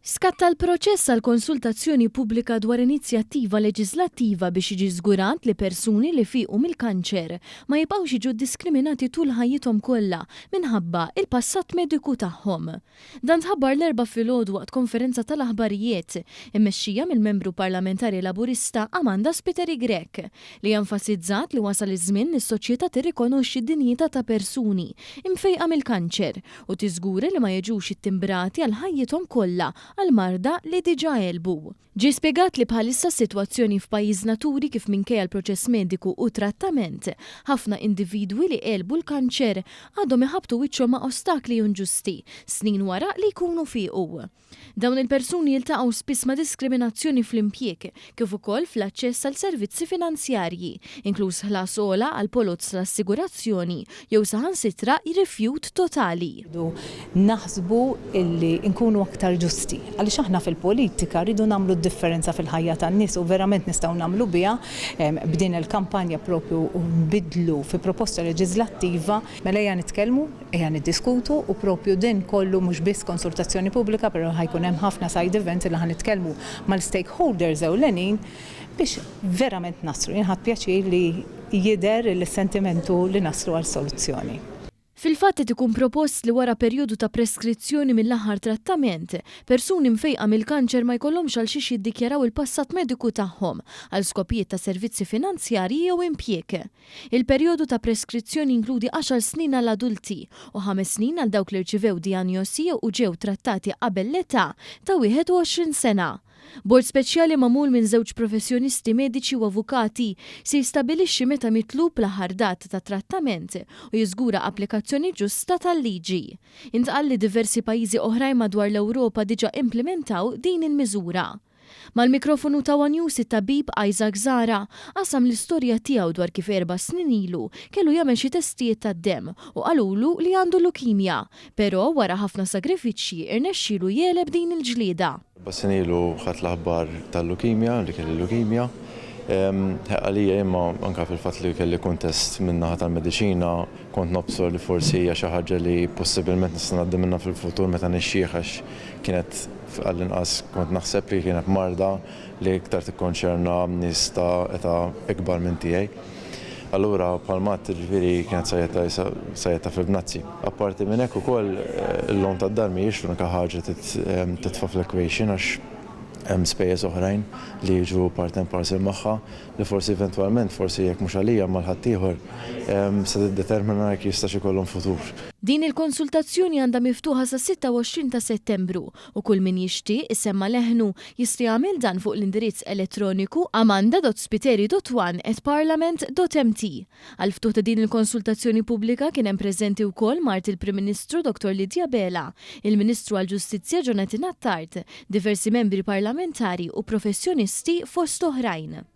Skatta l-proċess għal konsultazzjoni pubblika dwar inizjattiva leġiżlattiva biex jiġi żgurat li persuni li fiequ mill-kanċer ma jibqgħux jiġu ddiskriminati tul ħajjithom kollha minħabba il-passat mediku tagħhom. Dan tħabbar l-Erbgħa filgħodu waqt konferenza tal-aħbarijiet immexxija mill-Membru Parlamentari Laburista Amanda Spiteri Grech li enfasizzat li wasal iż-żmien li s-soċjetà tirrikonoxxi d-dinjità ta' persuni imfejqa mill-kanċer u tiżgura li ma jiġux ittimbrati għal ħajjithom kollha għal marda li diġà għelbu. Ġie spjegat li bħalissa s-sitwazzjoni f'pajjiżna turi kif minkejja l-proċess mediku u trattament, ħafna individwi li għelbu l-kanċer għadhom iħabbtu wiċċhom ma' ostakli inġusti snin wara li jkunu fiequ. Dawn il-persuni jiltaqgħu spiss ma' diskriminazzjoni fl-impjieg kif ukoll fl-aċċess għal servizzi finanzjarji, inkluż ħlas ogħla għal poloz tal-assigurazzjoni jew saħansitra rifjut totali. Rridu naħsbu illi nkunu aktar ġusti. Għaliex aħna fil-politika rridu nagħmlu d-differenza fil-ħajja tan-nies u verament nistgħu nagħmlu biha b'din il-kampanja propju nbiddlu fi proposta leġiżlattiva. Mela ejja nitkellmu, ejja niddiskutu u propju din kollu mhux biss konsultazzjoni pubblika però ħa jkun hemm ħafna side events illi ħa nitkellmu mal-stakeholders ewlenin biex verament naslu. Jien ħadt pjaċir li jidher li s-sentiment hu li naslu għal soluzzjoni. Fil-fatt qed ikun propost li wara perjodu ta' preskrizzjoni mill-aħħar trattament, persuni mfejqa mill-kanċer ma jkollhomx għal xiex jiddikjaraw il-passat mediku tagħhom għal skopijiet ta' servizzi finanzjarji jew impjieg. Il-perjodu ta' preskrizzjoni jinkludi għaxar snin għal adulti u ħames snin għal dawk li rċivew dijanjosi u ġew trattati qabel l-età ta' 21 sena. Bord speċjali magħmul minn żewġ professjonisti mediċi u avukati se jistabbilixxi meta mitlub l-aħħar data ta' trattament u jiżgura applikazzjoni ġusta tal-liġi. Intqal li diversi pajjiżi oħrajn madwar l-Ewropa diġà implimentaw din il-miżura. Mal-mikrofonu ta' one News it-tabib Isaac Zahra qasam l-istorja tiegħu dwar kif 4 snin ilu kellu jagħmel xi testijiet tad-demm u qalulu li għandu lukimja, però wara ħafna sagrifiċċji irnexxielu jegħleb din il-ġlieda. 4 snin ilu ħadt l-aħbar tal-lukimja, li kelli lukimja. Għalija imma anka fil-fatt li kelli kuntest min-naħa tal-mediċina kont nobsor li forsi hija xi ħaġa li possibilment nista' ngħaddi minnha fil-futur meta nixjieħ, għax kienet, għall-inqas kont naħseb li kienet marda li iktar tikkonċerna nies ta' età ikbar minn tiegħi. Allura palmat, ġifieri, kienet sajjetta sajjetta fil-bnazzi. Apparti minn hekk ukoll il-loan tad-dar mhijiex l-unika ħaġa titfa' fl-equation, għax hemm spejjeż oħrajn li jiġu part and parcel magħha li forsi eventwalment, forsi jekk mhux għalija ma' ħaddieħor, se tiddetermina jekk jistax ikollhom futur. Din il-konsultazzjoni għandha miftuħa sa 26 ta' Settembru u kull min jixtieq isemma leħnu jista' jagħmel dan fuq l-indirizz elettroniku amanda.spiteri.1@parliament.mt. Għal ftuħ ta' din il-konsultazzjoni pubblika kien hemm preżenti wkoll mart il-Prim Ministru Dr. Lydia Abela, il-Ministru għall-Ġustizzja Jonathan Attard, diversi membri parlamentari u professjonisti fost oħrajn.